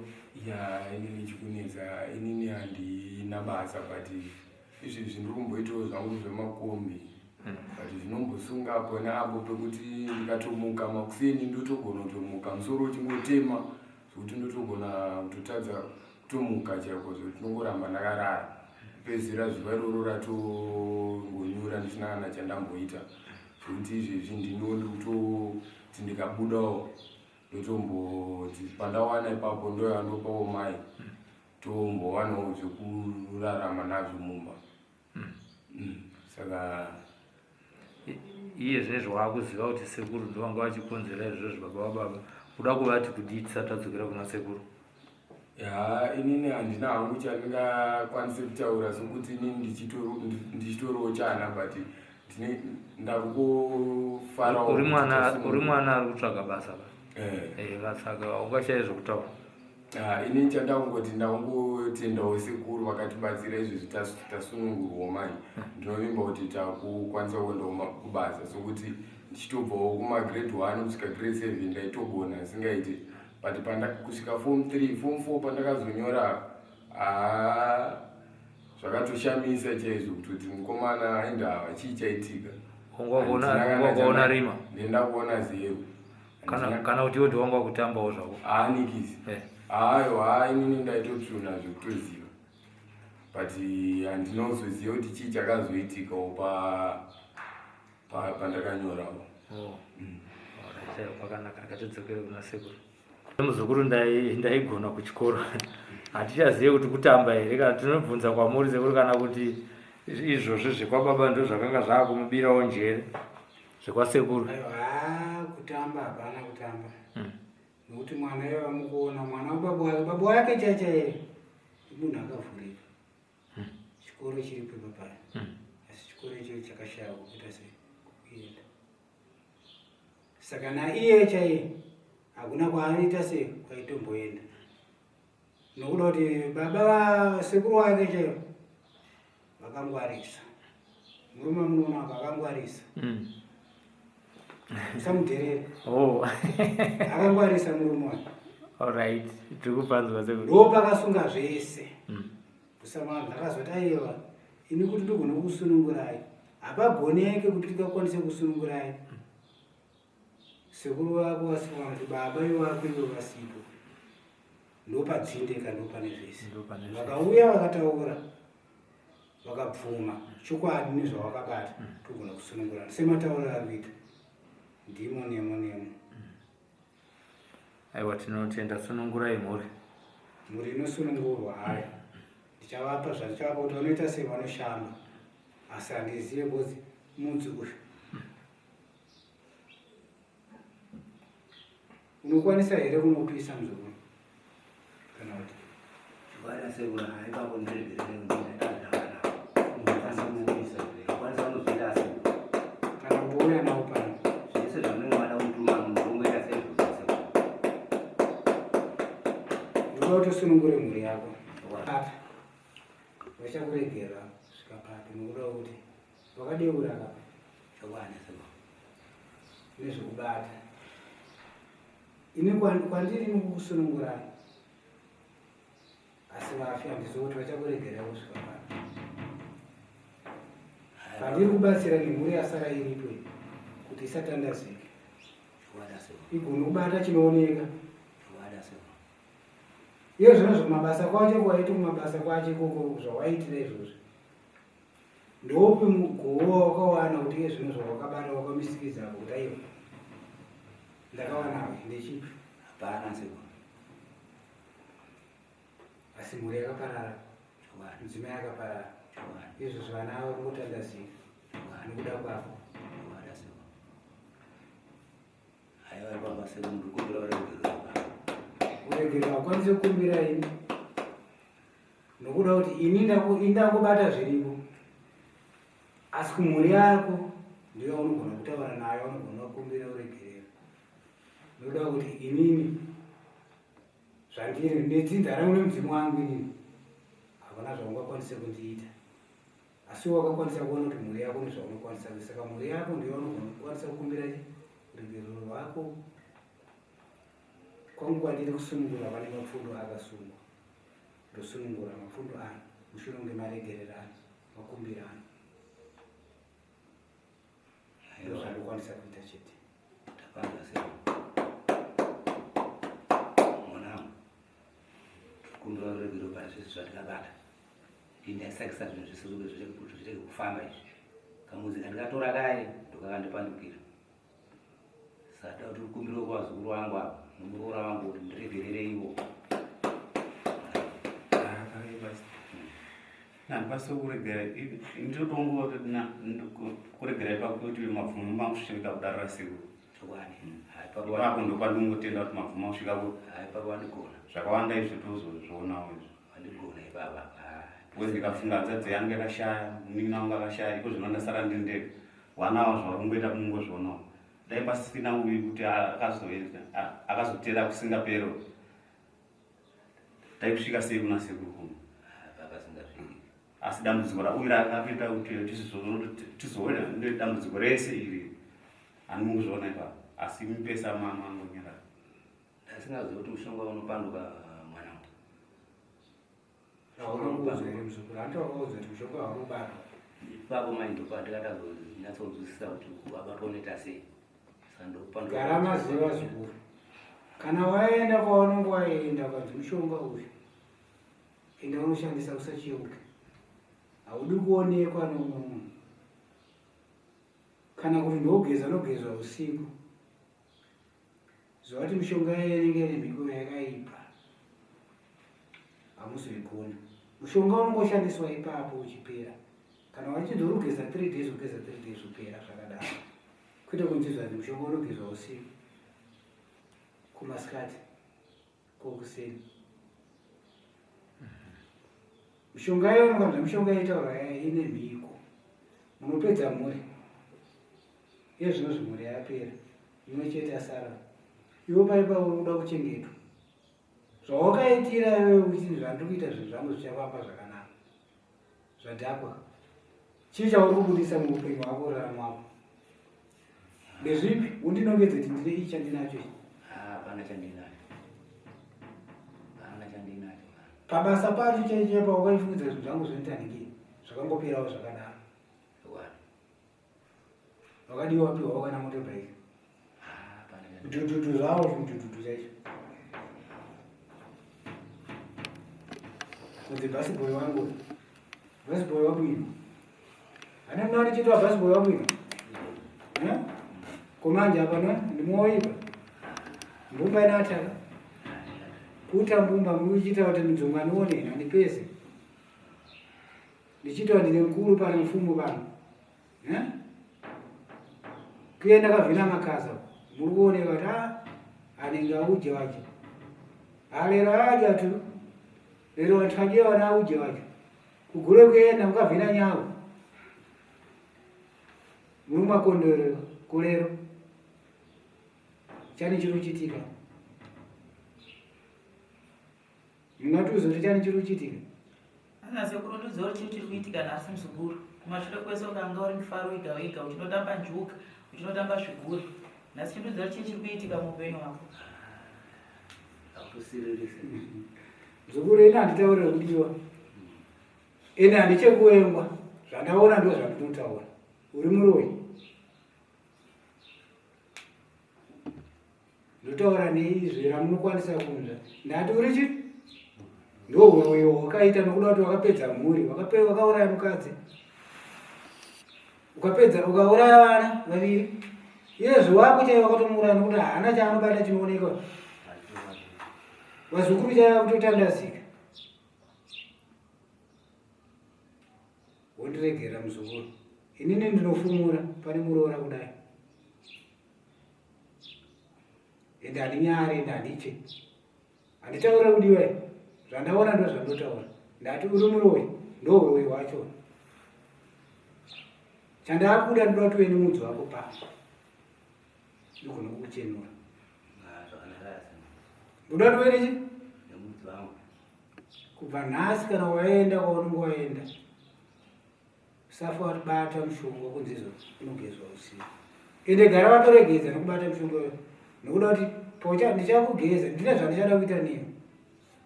Ya, inini chikunetsa inini handina basa but izvezvi ndiri kumboitawo zvangu zvemakombi but zvinombosunga apo neapo pekuti ndikatomuka makuseni ndotogona kutomuka musoro uchingotema zvekuti ndotogona kutotadza kutomuka chaiko zvekuti ndongoramba ndakarara kupedzisira zuva iroro ratongonyura ndisina kana chandamboita zvekuti izvezvi ndiniwo ndikutoti ndikabudawo ndotomboti pandawana ipapo ndoyandopawo mai tombowanawo zvekurarama nazvo mumba saka iye zvinezvi waakuziva kuti sekuru ndovanga vachikonzera izvozvo baba vababa uda kuvati kudii tisati tadzokera kuna sekuru ya inini handina hangu chandingakwanise kutaura sokuti inini ndichitoriwo chana but ndakufarawo uri mwana ari kutsvaga basa eh. Eh, saka ungashaye zvekutaura Ah, ini chandakungoti ndakungotendawo sekuru vakatibatsira izvezvi tasunungurwawo manje ndinovimba kuti takukwanisa kuendawo kubasa sokuti ndichitobvawo kumagrade 1 kusvika grade 7 ndaitogona singaiti but kusvika form 3 form 4 pandakazonyora haa ah, zvakatoshamisa chaizvo kutoti mukomana aindava chii chaitika ungokuona rima ndenda kuona zero kana kana kuti iwe ndiwanga kutambawo zvako haanikisi eh. hayo haa inini ndaitotsvuna zvekutoziva but handina kuzoziva kuti chii chakazoitikawo pandakanyorawo oh. Kwakanaka rakatidzokere kuna sekuru muzukuru ndaigona kuchikoro hatichazive kuti kutamba here kana tinobvunza kwamuri sekuru kana kuti izvozvi zvekwababa ndo zvakanga zvaakumubirawo njere zvekwasekuru aiwa kutamba hapana kutamba hmm. Nokuti mwana iye vamukuona mwana wababa wake baba wake chai chaiye munhu akavhurika hmm. Chikoro chiripo ipapaya hmm. Asi chikoro icho chakashaya kuita sei kuenda saka naiye chaiye hakuna kwaanoita sei kwaitomboenda nokuda kuti baba vasekuru wake chaivo vakangwarisa murume munoona apa akangwarisa hmm. Usamudherera oh. Akangwarisa murume wake. Alright, tiri kupanzwa sekuru. Ndo pakasunga zvese hmm. Usamana ndakazoti aiwa ini kuti ndigone kusunungurai hapagoneke kuti tikakwanise kusunungurai hmm. Sekuru vako vasipo kana kuti baba iwako iwe vasipo ndopadzinde ka ndopane zvese vakauya vakataura vakabvuma chokwadi nezvawakabata mm. togona kusunungurana sematauriro ari kuita ndimo nemo nemo mm. Aiwa tinotenda sunungurai mhuri mhuri inosunungurwa hayo ndichavapa zvandichavapa kuti vanoita sei vanoshamba asi handizive bcause mudzi uyu Unokwanisa here kunopisa muzukuru? Kana kuti Chikwana sekuru ipapo ndiregerere kana kutouya nawo pano. Zvese zvamunenge mada kutuma munongoita seizvozvo sekuru. Ndoda kuti usunungure mhuri yako. Papi. Vachakuregera kusvika papi nokuda kuti wakadeura ka Chokwadi sekuru. Nezvekubata. Ini kwandiri nikukusunungurai. Asi vafi handizivi kuti vachakuregerai kusvika papi. Pandiri kubatsira nemhuri yasara iripo iyi kuti isatandazike. Igone kubata chinooneka. Iye zvino zvekumabasa kwacho kwaiti kumabasa kwacho ikoko zvawaitira izvozvi. Ndoupi mugowo wawakawana kuti iye zvino zvawakabata wakamisikidza apo kuti aiwa ndakawanawo ndechipi? Hapana sekuru. Asi mhuri yakaparara, mudzimai akaparara, izvozvo vana avo kungotandazika nokuda kwako. Aiwa baba sekuru ndikumbira uregerero. Uregerero haukwanisi kukumbira ini nokuda kuti ini ndangobata zviripo asi kumhuri yako ndiyo unogona kutaura nayo unogona kukumbira uregerero nokuda kuti inini zvandiri nedzinza rangu nemudzimu wangu inini hakuna zvaungakwanise kundiita. Asi wakakwanisa kuona kuti mhuri yako nezvaunokwanisa kuita. Saka mhuri yako ndiyo yaunokwanisa kukumbira ruregerero rwako. Kwangu kwandiri kusunungura vane mapfundo akasungwa. Ndosunungura mapfundo aya mushure kunge maregererana, makumbirana. Ndozvandokwanisa kuita chete. Tapanga sei? Mwanangu, kumbira ruregerero pane zvese zvatikabata. Ndaisakisa zvinhu zvese kuti zvirege kufamba izvi. Kamudzi kandikatora kaye ndokakandipandukira. Saka kuti kumbira kwazukuru vangu ava nomuroora wangu kuti ndiregerereiwo. Handikwanisi kuregera ndinotongo kuregera ipapo kuti mabvumo makusvika kudaro rasiku. Chokwadi. Ipapo ndopandingotenda kuti mabvumo akusvika ku. Ipapo wandigona. Zvakawanda izvi tozozvionawo izvi. Wandigona ipapa. Because ndikafunga hanzvadzi yangu yakashaya, munin'ina wangu akashaya, iko zvino ndasara ndiri ndega. Wanawo zvauri kungoita kungozvionawo. Dai pasina uyu kuti akazotera kusingapero. Dai kusvika sei kuna sekuru kuno. Asi dambudziko rauyu rakatoita kuti tizoona dambudziko rese iri. Handimukuzviona ipapo. Asi mupesa mama angonyarara. Ndasingazivi kuti mushonga unopanduka mwanangu. Wakakuudza here muzukuru? Hanti wakaudza kuti mushonga haunobatwa? Ipapo mai ndopa ndakatazonyatsonzwisisa kuti wabatwa unoita sei. Saka ndopanduka. Gara maziva zukuru. Kana waenda kwaunenge waenda ukanzi mushonga uyu enda unoshandisa usacheuke. Haudi kuonekwa neumwe munhu. Kana kuti ndogeza nogezwa usiku. Zvavati mishonga iya inenge ine mhiko yakaipa hamuzoigona. Mushonga unongoshandiswa ipapo uchipera. Kana wachinzi urugeza 3 days ugeza 3 days upera zvakadaro. Kwete kunzi zvanzi mushonga unogezwa usiku kumasikati kokuseni. Mishonga iyo mukanzwa mishonga yaitaurwa yaya ine mhiko. Munopedza mhuri. Iye zvino zvimhuri yapera. Imwe chete asara. Iwe pari pauri kuda kuchengetwa. Zvawakaitira iwewe kuti zvandiri kuita zvinhu zvangu zvichafamba zvakanaka. Zvadhakwa. Chii chauri kubudisa muupenyu hwako uraramo wako? Ndezvipi? Undinongedze kuti ndine ichi chandinacho ichi. Hapana chandinacho. Hapana chandinacho. Pabasa pacho chaicho paukaifungidzira zvinhu zvangu zvinoita ndikii zvakangoperawo zvakadaro. Wakadii wapiwa wakana motorbike? Mudhudhudhu zvawo chimudhudhudhu chaicho. Kunzi bhasibhoyi wangu. Bhasibhoyi wabwino. Ane mwana chitwa bhasibhoyi wabwino. Eh? Komanje apa no ndimoipa. Mbumba inataka. Kuta mbumba muchiita kuti mudzungu anione andipese. Ndichiita ndine mukuru pano mfumo pano. Eh? Kuenda kavhina makaza. Muri kuoneka kuti ah anenge auje wacho. Alero aja tu. Lero vantu aje wana auje wacho. Kugure kuenda mukavhina nyawo. Muri makondoro kulero. Chani chiri kuchitika. Mungatiudza kuti chani chiri kuchitika? Ana sekuru ndiudza kuti chii chiri kuitika nhasi muzukuru. Kumashure kwese ukanga uri mufaro wega wega uchinotamba njuga, uchinotamba zvigure. Nhasi chindiudza kuti chii chiri kuitika muupenyu hwako. Akusiririsa. Muzukuru ini handitaurire kudiwa. Ini handichekuwengwa. Zvandaona ndozvandinotaura. Uri muroyi. Ndotaura neizwi ramunokwanisa kunzwa. Ndati uri chi? Ndohuroyi hwakaita nokuda kuti wakapedza mhuri, wakauraya mukadzi. Ukapedza ukauraya vana vaviri. Iyezve wako chaiye wakatomuuraya nokuti haana chaanobata chinoonekwa. Vazukuru chaiye vakutotandazika. Wondiregera muzukuru. Inini ndinofumura pane muroora kudai. Ende handinyare ende handitye. Handitaure kudiwa ini. Zvandaona ndo zvandotaura. Ndati uri muroyi ndo uroyi hwacho. Chandakuda ndoda kuti uve nemudzi wako pano. Ndigone kukuchenura. Ndoda kuti uve nechi? Nemudzi wangu. Kubva nhasi kana waenda kwaunenge waenda. Usafa watibata mushonga kunzi izvo unogezwa usiku. Ende gara watoregedza nekubata mushonga uyo. Nekuda kuti paucha ndichakugeza ndine zvandichada kuita newe.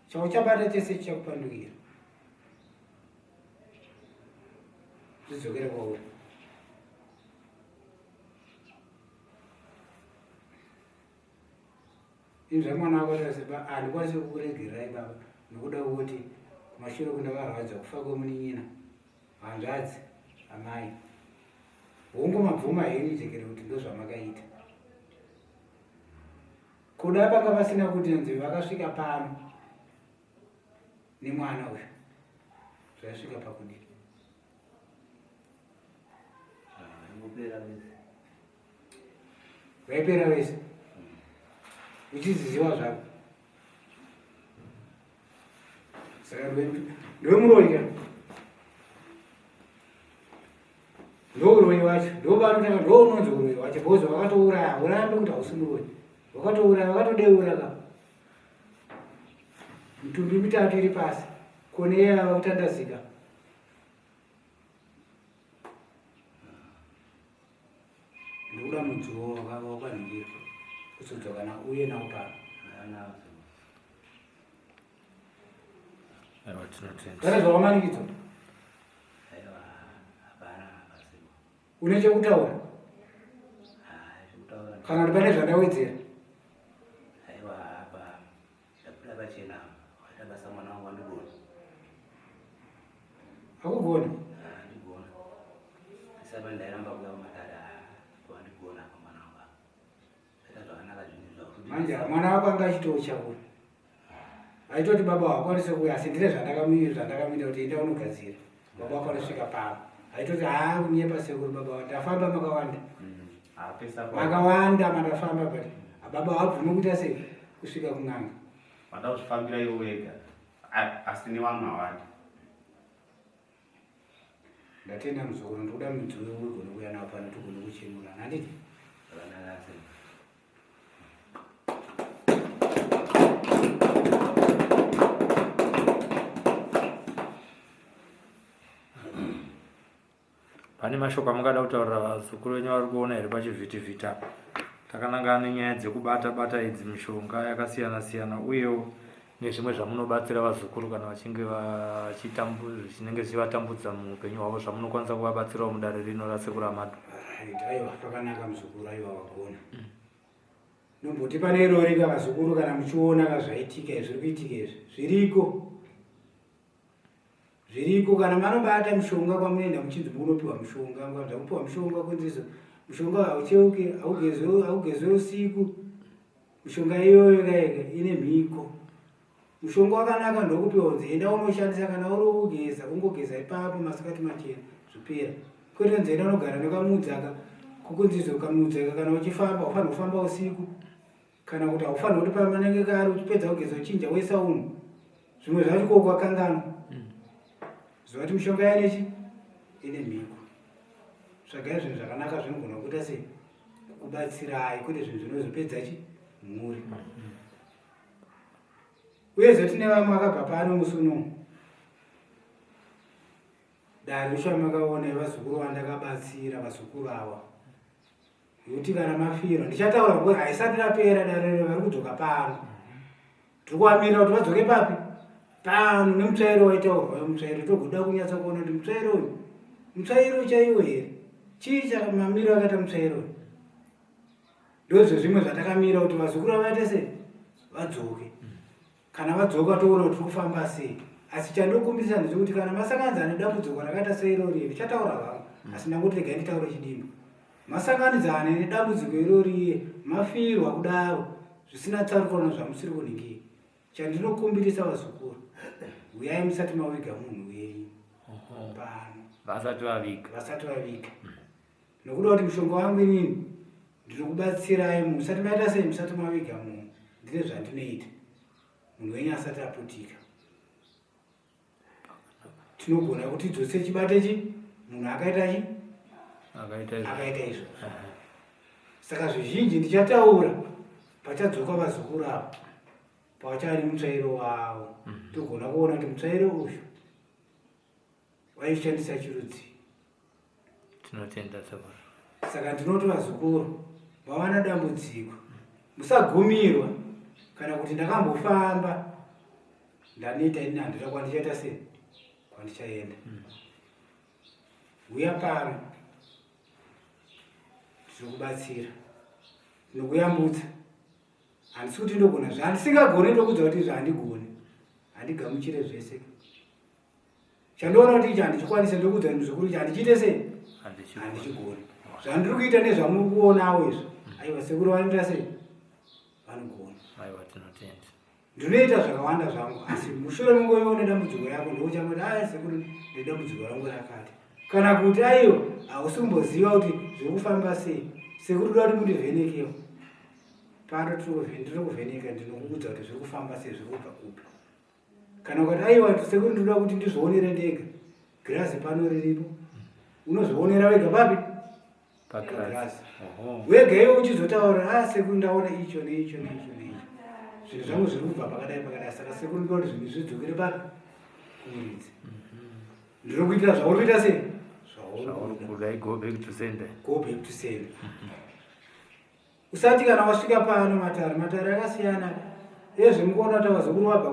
Chauchabata chese chichakupandukira. Zvidzokere kwauri. Ini zvamwana wako akaseba handikwanisi kukuregererai baba nekuda kwekuti kumashure kundakarwadza kufa kwemunin'ina hanzvadzi amai hongu mabvuma henyu jekere kuti ndozvamakaita kuda panga pasina kuti nzi vakasvika pano nemwana uyu zvaisvika pakudii Vaipera vese. Uchiziziwa zvako. Saka ndiwe muroyi ka. Ndouroyi wacho, ndovanotanga ndounonzi uroyi wacho because wakatouraya, urambe kuti hausi muroyi. Wakatouraya, wakatodeura ka. Mitumbi mitatu iri pasi. Kone yava kutandazika. Ndikuda mudziwo wakwanhingirwa kuzodzoka na uye nawo pano. Pane zvawamanikidzwa? Une chekutaura? Kana kuti pane zvandawedzera? Hakugona. Handigona. Saba ndairamba kuya kumatare wandigona apa mwana wangu. Zvaita zvakanaka zvinhu zvakuti. Manje mwana wako anga achitocha kuri. Aitoti baba wakwanise kuuya asi ndine zvandakamuita zvandakamuita kuti enda unogadzira. Baba wako anosvika pano. Aitoti haa kunyepa sekuru baba ndafamba makawanda. Mm. Makawanda mandafamba but baba wabvuma kuita sei kusvika kun'anga. Wada kuzvifambira iwe wega asi nevamwe hawadi. Ndatenda muzukuru ndikuda mudziyo ugone kuuya nawo pano tigone kuchenurana handiti? Pane mashoko amungada kutaurira vazukuru venyu vari kuona here pachivhitivhiti apa? Takanangana nenyaya dzekubata bata idzi mishonga yakasiyana siyana uyewo nezvimwe zvamunobatsira vazukuru kana vachinge vachinenge zvichivatambudza muupenyu hwavo zvamunokwanisa kuvabatsirawo mudare rino rasekuru Amadu. Right, aiwa pakanaka muzukuru aiwa wagona. Nomboti pane irori ka vazukuru kana muchiona ka zvaitika izvi zviri kuitika izvi zviriko. Zviriko kana manobata mishonga kwamunoenda muchinzi munopiwa mishonga mukanzi kupiwa mishonga kunzizo mishonga haucheuke haugezwe haugezwe usiku mishonga iyoyo kaika ine mhiko mushonga wakanaka ndokupiwa kunzi enda unoshandisa kana uri kugeza ungogeza ipapo masikati machena zvopera kwete kunzi enda unogara nekamudzaka kukunzizo kamudzaka kana uchifamba ufanira kufamba usiku kana kuti haufanirwi kuti pamanenge kari uchipedza kugeza uchinja woisa unhu zvimwe zvacho ko ukakanganwa mm. zuva kuti mishonga yanechi ine mhiko tsvagai zvinhu zvakanaka zvinogona kuita sei kukubatsirai kwete zvinhu zvinozopedza chi mhuri mm. uyezve tine vamwe vakabva pano musi unomu dare richamakaona vazukuru vandakabatsira vazukuru awa Yekuti kana mafirwa ndichataura kuti haisati rapera dare rero vari kudzoka pano. Tiri kuvamirira kuti vadzoke papi? Pano nemutsvairo waitaurwa uyo mutsvairo togoda kunyatsa kuona kuti mutsvairo uyu mutsvairo chaiwo here? Chii chakamamiro akaita mutsvairo uyu? Ndozvezvimwe zvatakamira kuti vazukuru vaite sei? Vadzoke. Kana vadzoka toona kuti tiri kufamba sei. Asi chandokumbirisa ndechekuti kana masanganidzana nedambudziko rakaita seirori ndichataura zvangu mm. asi ndangoti regai nditaure chidimbu. Masanganidzana nedambudziko irori mafirwa kudaro zvisina tsarukano zvamusiri kuningira. Chandinokumbirisa vazukuru huyai musati maviga munhu wenyu pano. Vasati vaviga. Vasati vaviga. Mm. Nokuda kuti mushonga wangu inini ndinokubatsirai musati maita sei musati maviga munhu ndine zvandinoita munhu wenyu asati aputika tinogona kuti dzose chibate chi munhu akaita chi akaita izvo saka zvizhinji ndichataura pachadzoka vazukuru avo pavachava nemutsvairo wavo mhm. togona kuona kuti mutsvairo uyu waishandisa chirudzii. Tinotenda sekuru. Saka ndinoti vazukuru vawana dambudziko musagumirwa kana kuti ndakambofamba ndaneta ini handina kwandichaita sei kwandichaenda. Uya pano tinokubatsira tinokuyambutsa handisi kuti ndogona zvandisingagoni ndokudza kuti izvi handigoni handigamuchire zvese chandoona kuti ichi handichikwanise ndokudza kuti muzukuru ichi handichiite sei handichigoni zvandiri kuita nezvamuri kuonawo izvi aiwa sekuru vanoita sei vanogona aiwa tinotenda ndinoita zvakawanda zvangu asi mushure mengoiona dambudziko rako ndouchangoti aya sekuru nedambudziko rangu rakati kana kuti aiwa hausi kumboziva kuti zviri kufamba sei sekuru toda kuti mundivhenekewo pano tiri kuvheneka ndinokuudza kuti zviri kufamba sei zviri kubva kupi kana ukati aiwa sekuru ndinoda kuti ndizvionere ndega girazi pano riripo unozvionera wega papi pagirazi wega iwe uchizotaura a ah, sekuru ndaona icho neicho neicho neicho zvinhu zvangu zviri kubva pakadai pakadai saka sekuru ndoda kuti zvinhu zvidzokere papi kumuridzi ndiri kuitira zvauri kuita sei zvauri kuda go back to sender go back to sender Usati kana wasvika pano matare matare akasiyana ezve mukuona kuti vazukuru vabva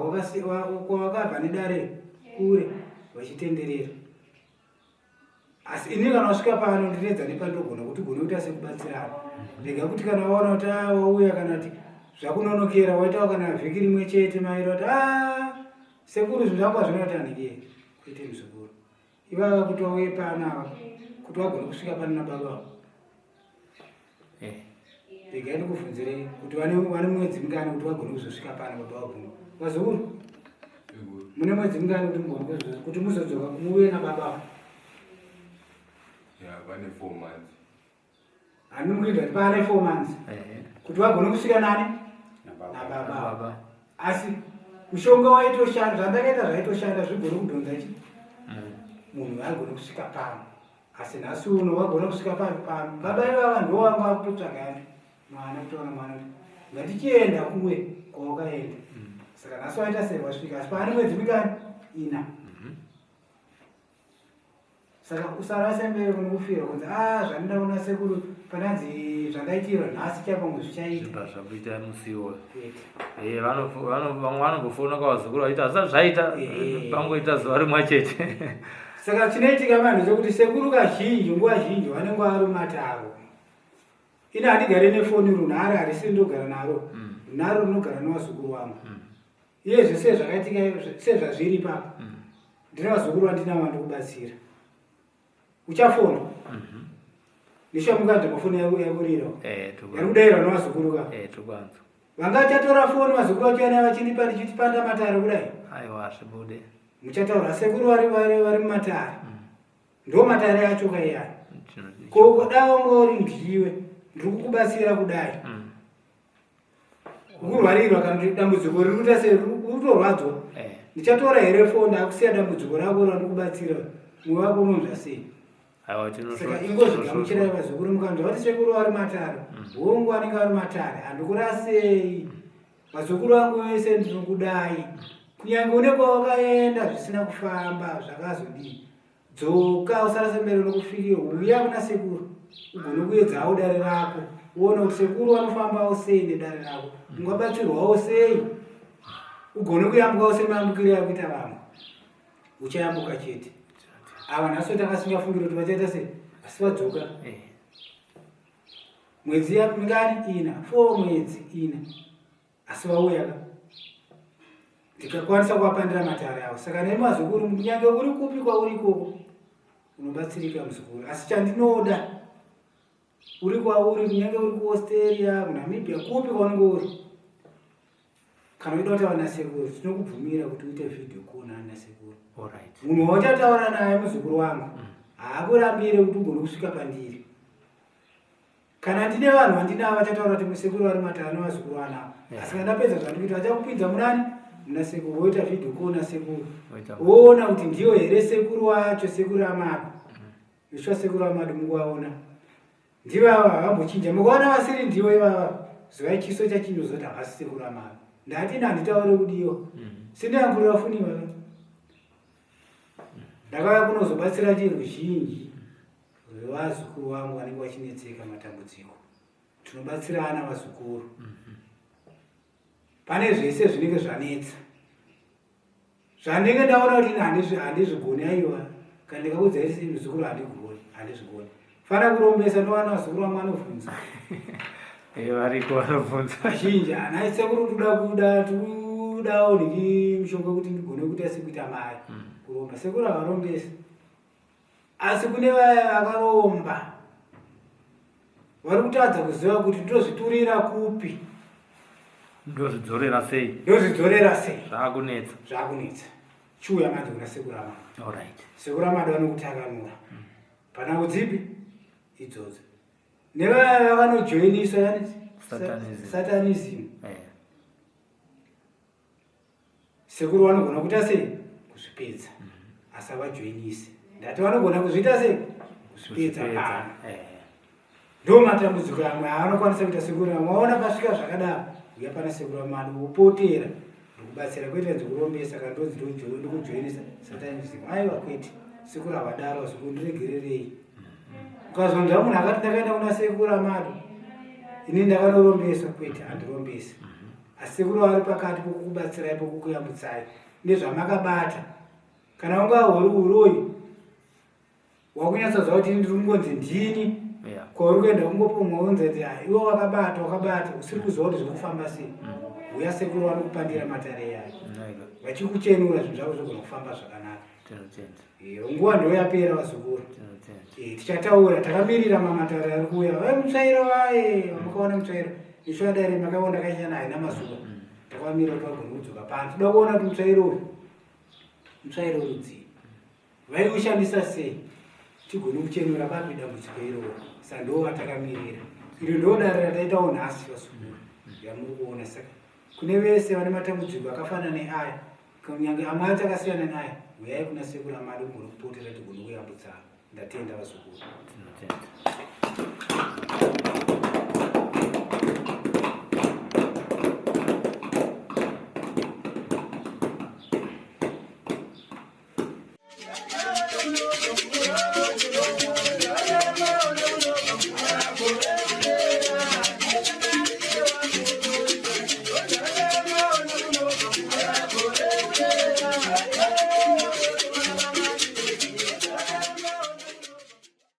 kwavakabva nedare kure vachitenderera asi ini kana wasvika pano ndinoedza nepandogona kuti ugone kuita sekubatsirana rega kuti kana waona kuti ah, wauya kana kuti zvakunonokera waitawo kana vhiki rimwe chete mairo kuti a ah, sekuru zvinhu zvako hazvina kuti anhikei kuite muzukuru ivava kuti wauye pano ava kuti wagone kusvika pano nababa vavo eh. regai ndikubvunzirei kuti vane mwedzi mingani kuti vagone kuzosvika pano baba vabvunga vazukuru mune mwedzi mingani kuti mugone kuti muzodzoka muve nababa vane four months handini kuita kuti paane four months kuti vagone kusvika nani nababa asi mushonga waitoshanda zvandakaita zvaitoshanda zvigone kudhonza chi munhu agone kusvika pano asi nhasi uno wagona kusvika papi pano baba ivava ndiwo vanga vakutotsvaga yani mwana kutoona mwana kuti ngatichienda kuwe kwawakaenda saka nhasi waita sei wasvika asi paane mwedzi mingani ina Saka usarase mberi kunokufira kunzi ah zvandinoda kuona sekuru pananzi zvandaitirwa nhasi chaipo zvichaita. Zvibva zvakuita musi iwoyo. Eh vano vano vamwe vanombofona kwavazukuru vachiti hazvisati zvaita eh. pangoita zuva rimwe chete. Saka chinoitika manje chekuti sekuru kazhinji nguva zhinji vanenge vari mumataro. Ini handigare nefoni runhare harisi ndogara naro. Runhare runogara nevazukuru vangu. Iye zvese zvakaitika sezvazviri ipapa ndine vazukuru vandinavo vandikubatsira uchafona mhm. ndishamukanzwa pafoni yakurira eh, yari kudairwa nevazukuru ka eh, vangachatora foni vazukuru vacho ana vachindipa ndichitipanda matare kudai aiwa zvibude muchataura sekuru vari vari mumatare mm. ndo matare acho kaiyani ko dai wanga uri ndiwe ndiri kukubatsira kudai mm. Ukurwarirwa kana kuti dambudziko riri kuita sei uri kutorwadzwa eh. Ndichatora here foni ndakusiya dambudziko rako randikubatsira mwoyo wako unonzwa sei? Saka ingozvigamuchirai vazukuru mukanzwa vati sekuru vari matare mm. Hongu anenge ari matare handikurasei vazukuru vangu vese ndinokudai kunyange une kwawakaenda zvisina kufamba zvakazodii Dzoka usarase mberi unokufikira huya kuna sekuru ugone kuedzawo dare rako uone kuti sekuru vanofambawo sei nedare rako ungabatsirwawo sei ugone kuyambukawo semayambukiro yakuita vamwe uchayambuka chete ava nhasi takasingafungira kuti vachaita sei asi vadzoka eh. mwedzi mingani ina four mwedzi ina asi vauya ka ndikakwanisa kuvapandira matare avo saka nemi vazukuru kunyange uri kupi kwauri ikoko unobatsirika muzukuru asi chandinoda uri kwauri kunyange uri kuaustralia kunamibia kupi kwaunenge uri kana uida kutaura nasekuru tinokubvumira kuti uite vhidhiyo kuona nasekuru munhu wauchataura naye muzukuru wangu mm. haakurambire kuti ugone kusvika pandiri Kana ndine vanhu vandinavo vachataura kuti sekuru vari matare nevazukuru vanavo. Asi kana ndapedza zvandikuita vachakupinza munani? Muna sekuru woita video call nasekuru. Woona kuti ndiyo here sekuru wacho sekuru Amadu. Viswa sekuru Amadu mukuvaona. Ndivava havambochinja. Mukaona vasiri ndivo ivava zivai chiso chachinja zoti havasi sekuru Amadu. Ndati ini handitaure kudiwa. Mm. Sindiyankurira funi ivava. Ndakauya kunozobatsira chiruzhinji. vevazukuru vangu vanenge vachinetseka matambudziko. Tinobatsirana vazukuru. Pane zvese zvinenge zvanetsa. Zvandinge ndaona kuti ini handizvigoni aiwa kana ndikaudza isi muzukuru handigoni handizvigoni. Fana kurombesa ndowana vazukuru vamwe vanobvunza. Eh, variko vanobvunza. Vazhinji ana sekuru toda kuda todawo niki mishonga kuti ndigone kuita sekuita mari. Kuromba sekuru havarombesi. Asi kune vaya vakaromba vari kutadza kuziva kuti ndozviturira kupi, ndozvidzorera sei, ndozvidzorera sei, zvakunetsa, zvakunetsa. Chiuya manje kuna sekuru Amadu. Alright. Sekuru Amadu vanokutakanura mm. panhau dzipi idzodzo nevaya vakanojoiniswa yani satanism, satanism. Yeah. Sekuru vanogona kuita sei kuzvipedza mm -hmm. asi avajoinise ndati vanogona kuzviita sei kuzvipedza pano eh. Ndo matambudziko amwe aanokwanisa kuita sekuru amwe waona pasvika zvakadaro uya pana sekuru amado wopotera ndokubatsira kwete nzikurombesa kana ndonzi ndikujoinisa satanism aiwa kwete sekuru havadaro sekuru ndiregererei ukazonzwa munhu akati ndakaenda kuna sekuru amado ini ndakanorombesa kwete handirombesi Asi sekuru vari pakati pokukubatsirai pokukuyambutsai nezvamakabata. Kana unga uri uroyi wakunyatsoziva kuti ndiri kungonzi ndini Yeah. kwauri kuenda kungopomwa unzi kuti "Ah, iwe wakabata wakabata usiri kuziva kuti zviri kufamba sei. Uya sekuru vanokupandira matare yayo Naiga, vachikuchenura zvinhu zvako zvogona kufamba zvakanaka. tinotenda. Eh, nguva ndo yapera vazukuru. Tinotenda. Eh, tichataura takamirira mamatare ari kuuya vai mutsvairo vaye vamakaona mutsvairo isu adare makaona kainyana haina mazuva mm. takavamira kuti vagone kudzoka pano toda kuona kuti mutsvairo uyu mutsvairo rudzii vaiushandisa sei tigone kuchenura papi dambudziko iroro sa ndo vatakamirira iri ndo dare rataitawo nhasi vasukuru yamuri kuona saka kune vese vane matambudziko akafanana neaya Kunyange amwe acho akasiyana naye, huyai kuna sekuru Amadu mugone kupotera tigone kuyambutsana. Ndatenda vazukuru. Tinotenda.